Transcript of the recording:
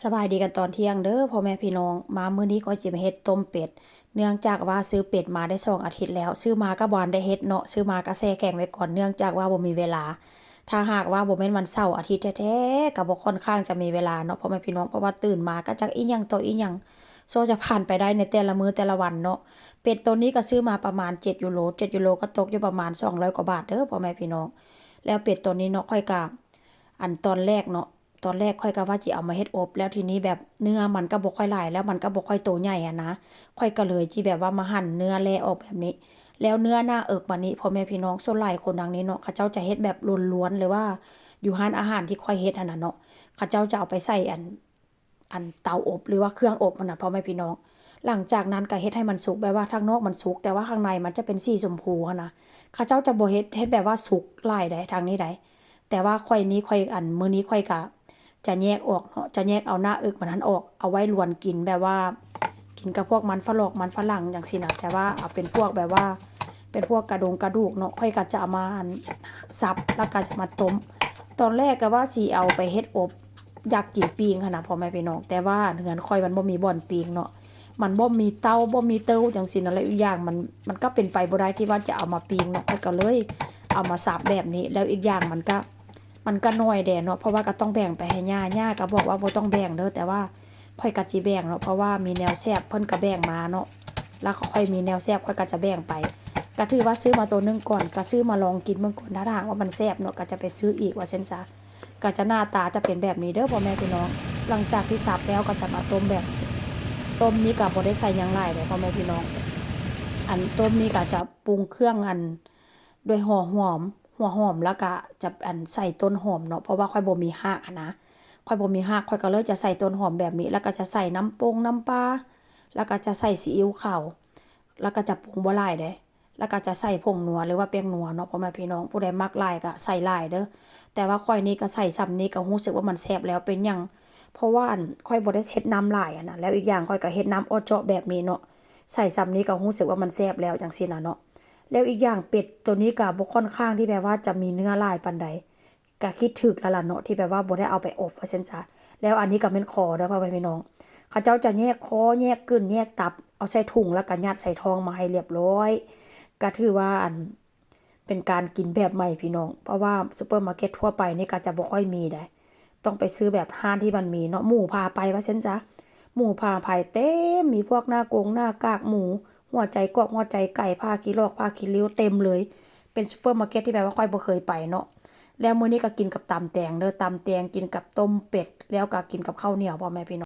ສະບາຍດີກັນຕອນທ່ຽງເດີ້ພໍ່ແມ່ພີ່ນ້ອງ. ມາມື້ນີ້ຂ້ອຍຊິມາເຮັດຕົ້ມເປັດ ເນື່ອງຈາກວ່າຊື້ເປັດມາໄດ້ສອງອາທິດແລ້ວ, ຊື້ມາກໍບໍ່ທັນໄດ້ເຮັດເນາະ, ຊື້ມາກໍແຊ່ແຂງໄວ້ກ່ອນ ເນື່ອງຈາກວ່າບໍ່ມີເວລາ. ຖ້າຫາກວ່າບໍ່ແມ່ນວັນເສົາອາທິດແທ້ໆ ກໍບໍ່ຄ່ອນຂ້າງຈະມີເວລາເນາະພໍ່ແມ່ພີ່ນ້ອງ, ເພາະວ່າຕື່ນມາກໍຈັກອີ່ຫຍັງຕໍ່ອີ່ຫຍັງ ໂຊຈະຜ່ານໄປໄດ້ໃນແຕ່ລະມື້ແຕ່ລະວັນເນາະ. ເປັດໂຕນີ້ກໍຊື້ມາປະມານເຈັດຢູໂຣ, ເຈັດຢູໂຣກໍຕົກຢູ່ປະມານສອງຮ້ອຍກວ່າບາດເດີ້ພໍ່ແມ່ພີ່ນ້ອງ. ແລ້ວເປັດໂຕນີ້ເນາະ ຂ້ອຍກໍ ອັນຕອນແລກເນາະ ຕອນແລກຂ້ອຍກໍວ່າຊິເອົາມາເຮັດອົບ ແລ້ວທີນີ້ແບບເນື້ອມັນກໍບໍ່ຄ່ອຍຫຼາຍ ແລ້ວມັນກໍບໍ່ຄ່ອຍໂຕໃຫຍ່ຫັ້ນນະ, ຂ້ອຍກໍເລີຍຊິແບບວ່າມາຫັ່ນເນື້ອແລ່ອອກແບບນີ້. ແລ້ວເນື້ອໜ້າເອິກມັນນີ້ ພໍ່ແມ່ພີ່ນ້ອງ ສ່ວນຫຼາຍຄົນທາງນີ້ເນາະ ເຂົາເຈົ້າຈະເຮັດແບບລວນໆ ຫຼືວ່າຢູ່ຮ້ານອາຫານທີ່ຂ້ອຍເຮັດຫັ້ນນະເນາະ ເຂົາເຈົ້າຈະເອົາໄປໃສ່ອັນ ອັນເຕົາອົບ ຫຼືວ່າເຄື່ອງອົບຫັ້ນນະ ພໍ່ແມ່ພີ່ນ້ອງ. ຫຼັງຈາກນັ້ນກໍເຮັດໃຫ້ມັນສຸກ ແບບວ່າທາງນອກມັນສຸກ ແຕ່ວ່າຂ້າງໃນມັນຈະເປັນສີຊົມພູຫັ້ນນະ. ເຂົາເຈົ້າຈະບໍ່ເຮັດ ເຮັດແບບວ່າສຸກຫຼາຍໃດ໋ ທາງນີ້ໃດ໋. ແຕ່ວ່າຂ້ອຍນີ້ ຂ້ອຍ ອັນ ມື້ນີ້ຂ້ອຍກະຈະແຍກອອກເນາະ, ຈະແຍກເອົາໜ້າເອິກມັນຫັ້ນອອກ ເອົາໄວ້ລວນກິນ ແບບວ່າກິນກັບພວກມັນຝຣັ່ງ ມັນຝຣັ່ງຈັ່ງຊີ້ນະ. ແຕ່ວ່າເອົາເປັນພວກແບບວ່າ ເປັນພວກກະດົງກະດູກເນາະ, ຂ້ອຍກະຈະເອົາມາ ອັນ ສັບ ແລ້ວກະຈະມາຕົ້ມ. ຕອນແລກກະວ່າຊິເອົາໄປເຮັດອົບ ຢາກກິນປີ້ງຫັ້ນນະ ພໍ່ແມ່ພີ່ນ້ອງ, ແຕ່ວ່າເຮືອນຂ້ອຍມັນບໍ່ມີບ່ອນປີ້ງເນາະ, ມັນບໍ່ມີເຕົາ ບໍ່ມີເຕົາຈັ່ງຊີ້ນະ. ແລ້ວອີກຢ່າງມັນ ມັນກໍເປັນໄປບໍ່ໄດ້ທີ່ວ່າຈະເອົາມາປີ້ງເນາະ, ຂ້ອຍກໍເລີຍເອົາມາສັບແບບນີ້. ແລ້ວອີກຢ່າງມັນກໍ ມັນກໍໜ້ອຍແດ່ເນາະ ເພາະວ່າກໍຕ້ອງແບ່ງໄປໃຫ້ຍ່າ, ຍ່າກໍບອກວ່າບໍ່ຕ້ອງແບ່ງເດີ້, ແຕ່ວ່າຂ້ອຍກໍຊິແບ່ງເນາະ ເພາະວ່າມີແນວແຊບ ເພິ່ນກໍແບ່ງມາເນາະ, ແລ້ວກໍຂ້ອຍມີແນວແຊບ ຂ້ອຍກໍຈະແບ່ງໄປ. ກໍຖືວ່າຊື້ມາໂຕໜຶ່ງກ່ອນ ກໍຊື້ມາລອງກິນເບິ່ງກ່ອນ ຖ້າຫາກວ່າມັນແຊບເນາະ ກໍຈະໄປຊື້ອີກວ່າຊັ້ນຊະ. ກໍຈະໜ້າຕາຈະເປັນແບບນີ້ເດີ້ ພໍ່ແມ່ພີ່ນ້ອງ. ຫຼັງຈາກທີ່ສັບແລ້ວກໍຈະມາຕົ້ມແບບນີ້, ຕົ້ມນີ້ກໍບໍ່ໄດ້ໃສ່ຫຍັງຫຼາຍເດ້ ພໍ່ແມ່ພີ່ນ້ອງ. ອັນຕົ້ມນີ້ກໍຈະປຸງເຄື່ອງ ອັນ ດ້ວຍຫົວຫອມ ຫົວຫອມ ແລ້ວກະຈະ ອັນ ໃສ່ຕົ້ນຫອມເນາະ ເພາະວ່າຂ້ອຍບໍ່ມີຮາກຫັ້ນນະ, ຂ້ອຍບໍ່ມີຮາກ ຂ້ອຍກໍເລີຍຈະໃສ່ຕົ້ນຫອມແບບນີ້ ແລ້ວກໍຈະໃສ່ນ້ຳປົງນ້ຳປາ ແລ້ວກໍຈະໃສ່ຊີອິ້ວຂາວ ແລ້ວກໍຈະປຸງບໍ່ຫຼາຍເດ້. ແລ້ວກໍຈະໃສ່ຜົງນົວ ຫຼືວ່າແປ້ງນົວເນາະ ພໍ່ແມ່ພີ່ນ້ອງ, ຜູ້ໃດມັກຫຼາຍກໍໃສ່ຫຼາຍເດີ້. ແຕ່ວ່າຂ້ອຍນີ້ກໍໃສ່ສ່ຳນີ້ກໍຮູ້ສຶກວ່າມັນແຊບແລ້ວ. ເປັນຫຍັງ? ເພາະວ່າ ອັນ ຂ້ອຍບໍ່ໄດ້ເຮັດນ້ຳຫຼາຍຫັ້ນນະ, ແລ້ວອີກຢ່າງຂ້ອຍກໍເຮັດນ້ຳເອາະເຈາະແບບນີ້ເນາະ, ໃສ່ສ່ຳນີ້ກໍຮູ້ສຶກວ່າມັນແຊບແລ້ວ ຈັ່ງຊີ້ນະເນາະ. ແລ້ວອີກຢ່າງເປັດໂຕນີ້ກໍບໍ່ຄ່ອນຂ້າງທີ່ແບບວ່າຈະມີເນື້ອຫຼາຍປານໃດ, ກະຄິດຖືກແລ້ວລະເນາະ ທີ່ແບບວ່າບໍ່ໄດ້ເອົາໄປອົບວ່າຊັ້ນຊະ. ແລ້ວອັນນີ້ກະແມ່ນຄໍເດີ້ ພໍ່ແມ່ພີ່ນ້ອງ, ເຂົາເຈົ້າຈະແຍກຄໍ ແຍກກືນ ແຍກຕັບ ເອົາໃສ່ຖົງ ແລ້ວກະຍັດໃສ່ທ້ອງມາໃຫ້ລຽບລ້ອຍ. ກະຖືວ່າ ອັນ ເປັນການກິນແບບໃໝ່ພີ່ນ້ອງ, ເພາະວ່າຊຸບເປີມາເກັດທົ່ວໄປນີ້ກະຈະບໍ່ຄ່ອຍມີໃດ໋, ຕ້ອງໄປຊື້ແບບຮ້ານທີ່ມັນມີເນາະ. ໝູພາໄປວ່າຊັ້ນຊະ, ໝູພາໄປເຕັມ, ມີພວກໜ້າກົງໜ້າກາກໝູ, ຫົວໃຈກອກ ຫົວໃຈໄກ່, ຜ້າຂີ້ຫຼອກ ຜ້າຂີ້ລິ້ວ ເຕັມເລີຍ. ເປັນຊຸບເປີມາເກັດທີ່ແບບວ່າຂ້ອຍບໍ່ເຄີຍໄປເນາະ. ແລ້ວມື້ນີ້ກໍກິນກັບຕຳແຕງເດີ້ ຕຳແຕງ ກິນກັບຕົ້ມເປັດ ແລ້ວກໍກິນກັບເຂົ້າໜຽວ ພໍ່ແມ່ພີ່ນ້ອງ.